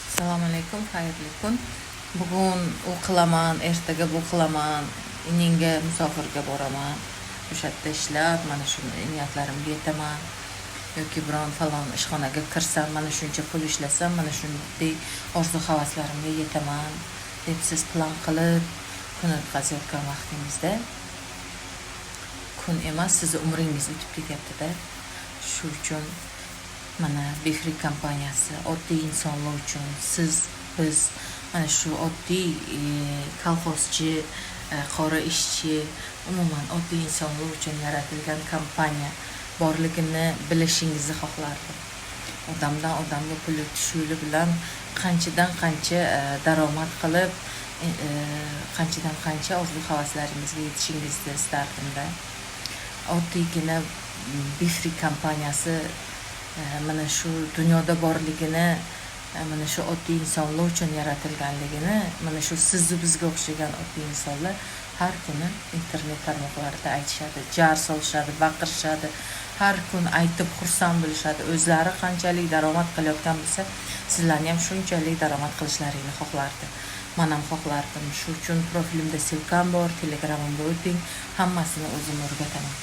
Assalomu alaykum, xayrli kun. Bugun u qilaman, ertaga bu qilaman, indinga musofirga boraman, o'sha yerda ishlab, mana shu niyatlarimga yetaman yoki biron falon ishxonaga kirsam, mana shuncha pul ishlasam, mana shunday orzu havaslarimga yetaman deb siz plan qilib kun o'tkazayotgan vaqtingizda kun emas, sizni umringiz o'tib ketyapti-da. Shu uchun mana Befree kompaniyasi oddiy insonlar uchun, siz, biz, mana shu oddiy kolxozchi, qora ishchi, umuman oddiy insonlar uchun yaratilgan kompaniya borligini bilishingizni xohlardim. Odamdan odamga pul o'tish yo'li bilan qanchadan qancha daromad qilib, qanchadan qancha orzu havaslaringizga yetishingizni istardimda. Oddiygina Befree kompaniyasi mana shu dunyoda borligini, mana shu oddiy insonlar uchun yaratilganligini mana shu sizu bizga o'xshagan oddiy insonlar har kuni internet tarmoqlarida aytishadi, jar solishadi, baqirishadi, har kun aytib xursand bo'lishadi. O'zlari qanchalik daromad qilayotgan bo'lsa, sizlarni ham shunchalik daromad qilishlaringni xohlardi. Man ham xohlardim. Shu uchun profilimda ссылка m bor, Telegramimga o'ting, hammasini o'zim o'rgataman.